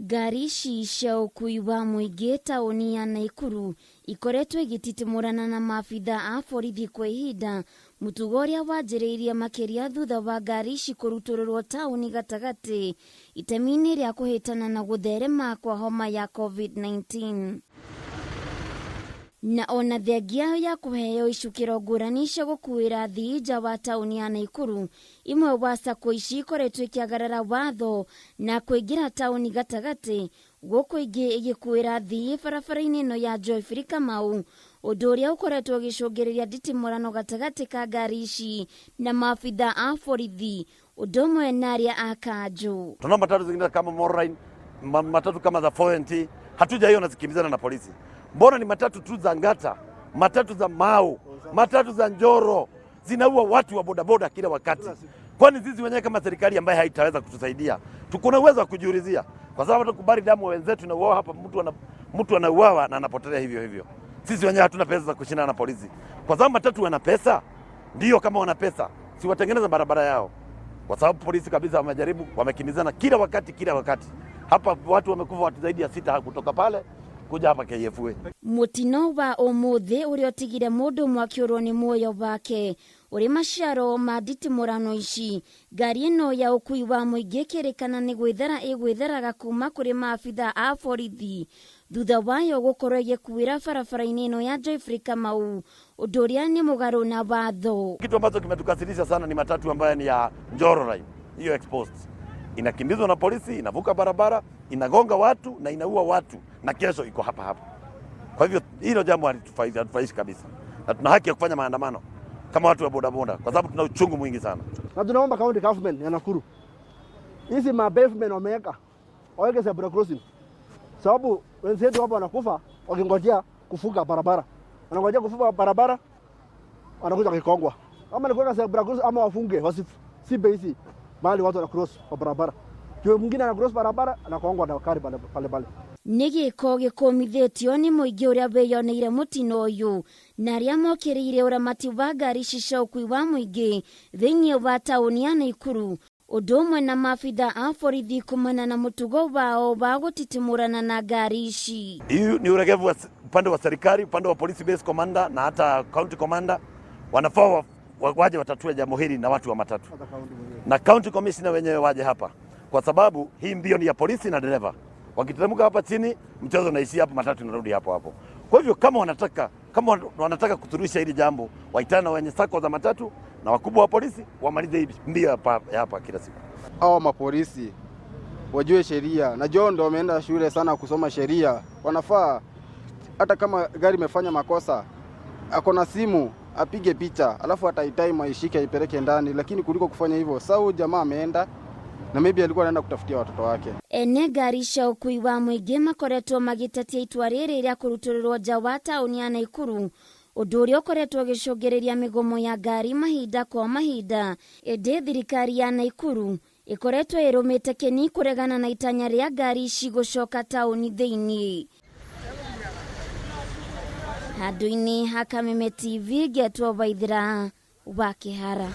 Ngari ici cia ũkui wa mũingĩ taũni ya Naikuru ikoretwo igĩtitimũrana na maabitha a borithi kwa ihinda, mũtugo ũrĩa wanjĩrĩirie makĩria thutha wa ngari ici kũrutũrũrwo taũni gatagatĩ itemi-inĩ rĩa kũhĩtana na gũtherema kwa homa ya COVID-19. Na ona thengia ya kũheo icukĩro ngũrani cia gũkuĩra athii nja wa taũni ya Naikuru, imwe wa sacco ici ikoretwo ikĩagarara watho na kũingĩra taũni gatagatĩ, gũkũ ingĩ igĩkuĩra athii barabara-inĩ ĩno ya Joyfree Kamau, ũndũ ũrĩa ũkoretwo ũgĩcũngĩrĩria nditimũrano gatagatĩ ka ngari ici na maabitha a borithi, ũndũ ũmwe na arĩa a kanjũ. Tunaona matatu zingine kama Moraine, matatu kama za 4NT, hatujaiona zikimbizana na polisi. Mbona ni matatu tu za Ngata, matatu za Mau, matatu za Njoro zinaua watu wa bodaboda kila wakati? Kwani sisi wenyewe kama serikali ambaye haitaweza kutusaidia, tuko na uwezo wa kujiulizia, kwa sababu tukubali damu wenzetu na wao hapa, mtu anauawa na anapotelea hivyo hivyo. Sisi wenyewe hatuna pesa za kushindana na polisi, kwa sababu matatu wana pesa. Ndio, kama wana pesa, si watengeneza barabara yao, kwa sababu polisi kabisa wamejaribu, wamekimbizana kila wakati, kila wakati. Hapa watu wamekufa watu zaidi ya 6 kutoka pale kuja hapa KFA. Mutino wa umuthi uria utigire mundu ũmwe akĩũrwo nĩ muoyo wake ũrĩ maciaro ma nditimũrano ici. Ngari ĩno ya ũkui wa mũingĩ ĩkĩrĩkana nĩ gwĩthara ĩgwĩtharaga kuma kũrĩ maabitha a borithi thutha wayo gũkorwo ĩgĩkuĩra barabara-inĩ ĩno ya Joyfree Kamau, ũndũ ũrĩa nĩ mũgarũ na watho. Kitu ambacho kimetukasirisha sana ni matatu ambayo ni ya Njoro Line, hiyo exposed. Inakimbizwa na polisi, inavuka barabara, inagonga watu na inaua watu, na kesho iko hapa hapa. Kwa hivyo hilo jambo halitufaishi kabisa, na tuna haki ya kufanya maandamano kama watu wa bodaboda, kwa sababu tuna uchungu mwingi sana. Na tunaomba county government ya Nakuru, hizi ma pavement wameweka, waweke zebra crossing, sababu wenzetu hapa wanakufa wakingojea kuvuka barabara, wanangojea kuvuka barabara, wanakuja kikongwa. Ama ni kuweka zebra crossing ama wafunge wasipe hizi mahali watu wana cross kwa barabara. Juu mwingine ana cross barabara anakongwa na gari pale pale pale. Nĩ gĩko gĩkũmithĩtio nĩ mũingĩ ũrĩa wĩyoneire mũtino ũyũ na arĩa mokĩrĩire ũramati wa ngari ici cia ũkui wa mũingĩ thĩinĩ wa taũni ya Naikuru, ũndũ ũmwe na maabitha a borithi kumana na mũtugo wao wa gũtitimũrana na ngari ici. Hii ni uregevu wa upande wa serikali, upande wa police base commander na hata county commander wanafaa waje watatue jambo hili na watu wa matatu na county commissioner wenyewe waje hapa, kwa sababu hii mbio ni ya polisi na dereva. Wakiteremka hapa chini, mchezo unaishia hapo, matatu inarudi hapo hapo. Kwa hivyo kama wanataka kusuluhisha hili jambo, waitane na wenye sacco za matatu na wakubwa wa polisi wamalize hii mbio hapa kila siku. Hao mapolisi wajue sheria, na John ndo wameenda shule sana kusoma sheria. Wanafaa hata kama gari imefanya makosa, ako na simu apige picha, alafu ataitime aishike aipeleke ndani, lakini kuliko kufanya hivyo, sasa huyu jamaa ameenda na maybe alikuwa anaenda kutafutia watoto wake. Ene ngari cia ũkui wa mũingĩ makoretwo magĩtetia itua rĩrĩ rĩa kũrutũrũrwo nja wa taũni ya Naikuru, ũndũ ũrĩa ũkoretwo ũgĩcũngĩrĩria mĩgomo ya ngari mahinda kwa mahinda. Ĩndĩ thirikari ya Naikuru ĩkoretwo ĩrũmĩte kĩni kũregana na itanya rĩa ngari ici gũcoka taũni thĩinĩ. Handũ-inĩ ha Kameme TV, ngetwo Waithera wa Kĩhara.